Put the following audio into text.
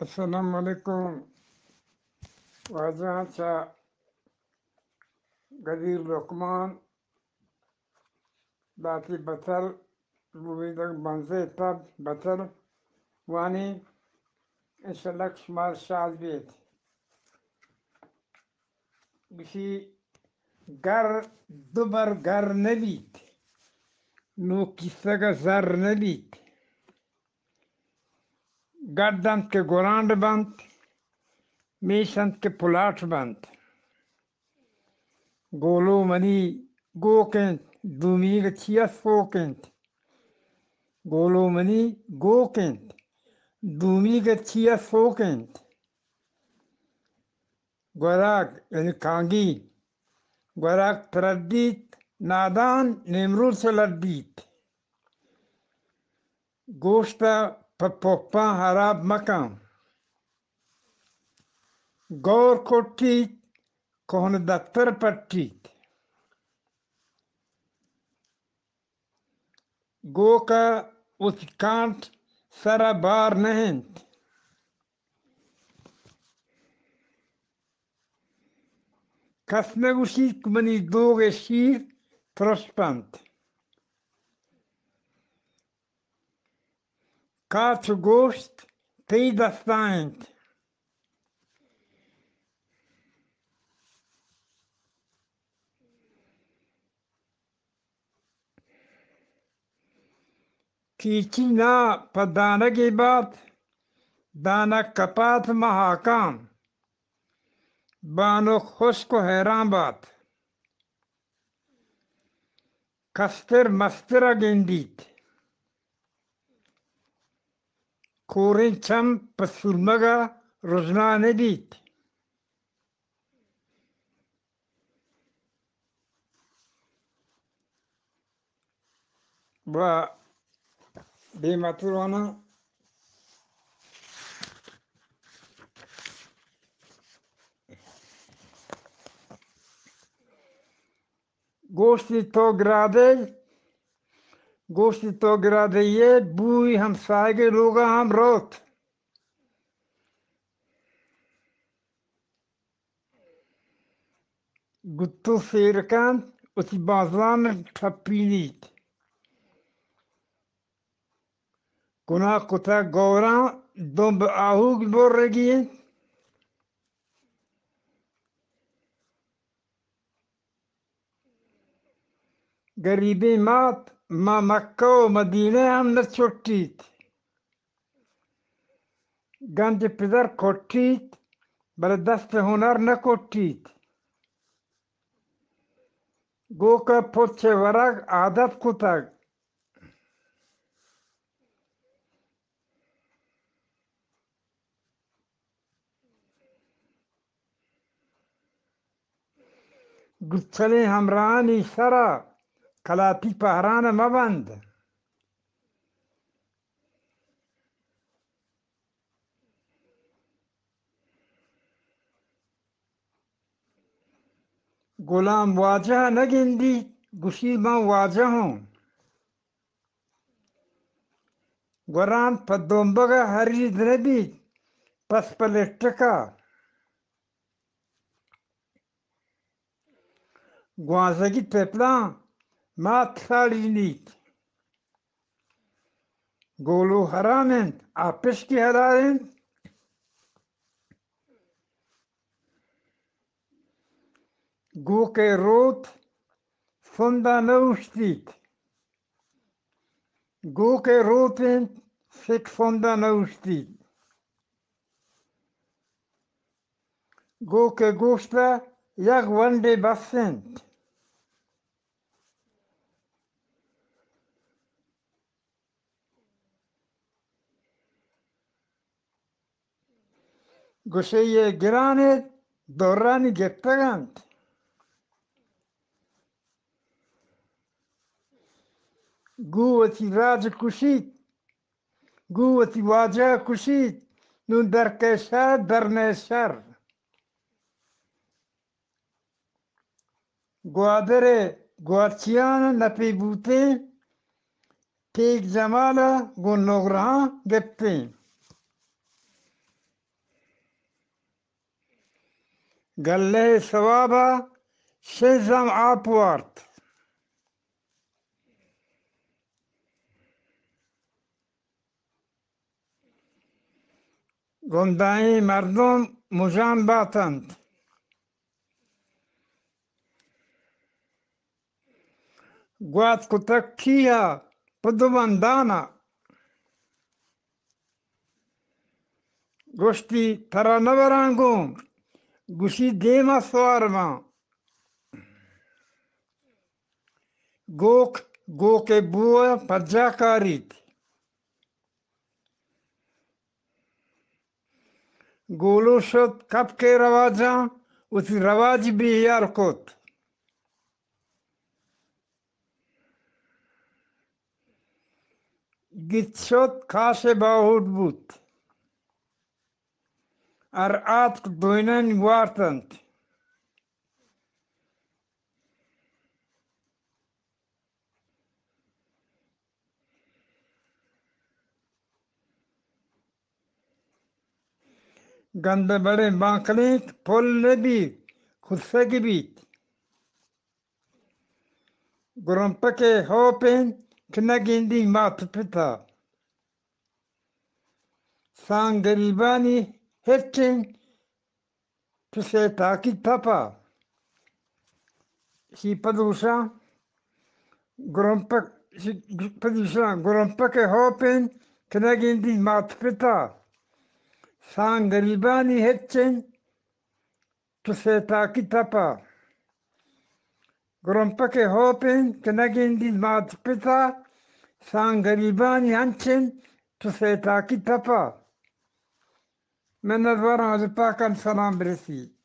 السلام علیکم۔ واجہاں چہ گزیر لقمان داتی بتل، بویدگ بنزے تب بتل وانی، انشاءاللہ کہ شما شاد بیت۔ گوشی، گر دو بر گر نہ بیت، نو کیسگ ءَ زر نہ بیت۔ گڈ انت کہ گورانڈ بنت، میش انت کہ پلاٹ بنت۔ گولو منی گوک انت، دومیگ چیا سوک انت۔ گولو منی گوک انت، دومیگ چیا سوک انت۔ گوراگ یعنی کانگی، گوراگ تردیت، نادان نیمروز چہ لڈیت۔ گوشت ءَ پہ پوپاں ہراب مکن۔ گور کٹیت، کوہن دپتر پٹیت۔ گوک ءَ وتی کانٹ سر ءَ بار نہ انت۔ کس نہ گوشیت کہ منی دوگ ءِ شیر ترشپ انت۔ کاچ ءُ گوشت تئی دست ءَ انت۔ کیچی نا پہ دانگے بات، دانگ کپات مہاکان۔ بانک ہشک ءُ حیران بات۔ کستر مستر ءَ گندیت۔ کوریں چم پہ سورمگ ءَ رژنا نہ بیت۔ و دیمتر واناں۔ گوشتی تو گرادے، گوشتی تو گرادے یہ بوئی ہمسایگے لوگا ہم روت۔ گتو سیر کنت، وتی بازان ٹپینیت۔ گناہ کتگ گوراں دمب آہوگ برگی انت۔ گریبیں مات ماں مکہ و مدینہ ہم نہ چٹیت۔ گنج پدر کٹیت، بلے دست ہنر نہ کٹیت۔ گوک ء پچ ء ورگ عادت کتگ۔ گچلیں ہمراہانی سرا کلاتی پہران ء مہ بند۔ گلام واجہ ء نہ گندیت، گوشی من واجہ اوں۔ گوران پہ دمبگ ء ہرید نہ بیت، پس پہ لٹک ء۔ گوانزگی پپلاں مات ساڑینیت۔ گولو حرام انت، آ پشکی حلال انت۔ گوکے روت سندا نہ اوشتیت۔ گوکے روت انت، سک سندا نہ اوشتیت۔ گوکے گوشت ء یک ونڈے بس انت۔ گوشے یہ گران انت، دورانی گپتگ انت۔ گوں وتی راج کشیت، گوں وتی واجہ کشیت، نوں در کئے شر، در نئے شر۔ گوادر ء گوارچیان ء نپے بوتیں، پیک جمال ء گوں نگرہاں گپتیں۔ گلہ ءِ سواب ءَ شش زم آپ وارت۔ گندائیں مردم مژان باتنت۔ گوات کتگ ٹیہا پہ دو بندانا۔ گوشتی، ترا نہ براں گوں، گوشی، دیما سوار باں۔ گوک گوک ءِ بو ءَ پجا کاریت۔ گولو شت کپک ءِ رواجاں، وتی رواج بے ہیال کت۔ گیت شت کاش ءِ باہوٹ بوت۔ ہر آتک دوئینانی وارتنت۔ گند ءِ بڑیں بانکلینک پل نہ بیت، کسگ بیت۔ گرمپک ءِ ہوپ انت کہ نہ گندی مات پتا۔ سانگ گریبانی ہچ انت، چو سیتاکی تپا۔ شی پدوشاں گرمپک، شی پدوشاں گرمپک ءِ ہوپ انت کہ نہ گندی مات پتا۔ سانگ گریبانی ہچ انت، چو سیتاکی تپا۔ گرمپک ءِ ہوپ انت کہ نہ گندی مات پتا۔ سانگ گریبانی ہنچ انت، چو سیتاکی تپا۔ منت واراں، واجہ پاکان سلام برسی۔